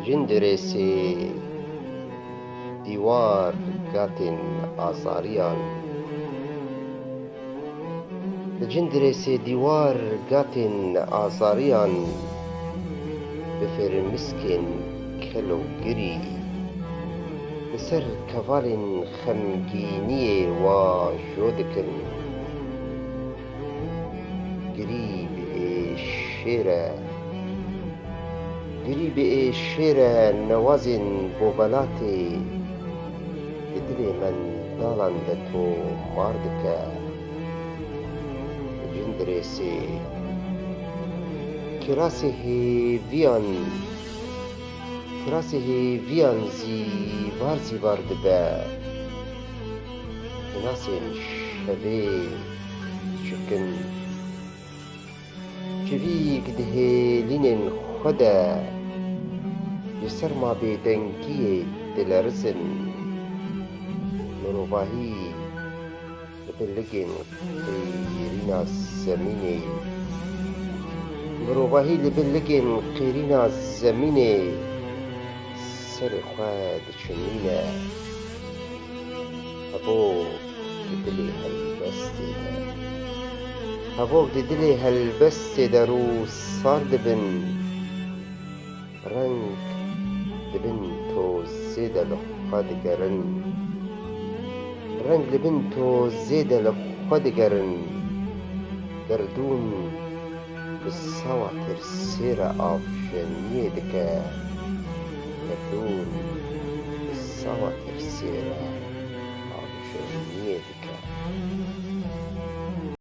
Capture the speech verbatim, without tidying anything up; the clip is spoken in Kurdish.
Cindirêsê dîwar gatên azariyan. Li Cindirêsê dîwar gatên azariyan, bi fêrmiskên kel û girî, li ser kevalên xemgîniyê wa jo dikin. Girî bi êşêr e. Girî bi êşêr e newazên bobelatê, di dilê mendalan de tomar dike. Cindirêsê kirasê hêviyan, kirasê hêviyan zîvar zîvar dibe. Hinasên şevê diçikin. Çivîk di hêlînên xwe de ji serma bêdengiyê dilerizin. Mirovahî li bin ligên qêrîna zemînê. Mirovahî li bin ligên qêrîna zemînê serê xwe diçimîne. Hevok di dilê helbestê de. Hevok di dilê helbestê de rûsar dibin. Reng di bin tozê de li xwe digerin. Reng li bin tozê de li xwe digerin. Gerdûn bi sawa tirsê re avjeniyê dike. Gerdûn bi sawa tirsê re avjeniyê dike.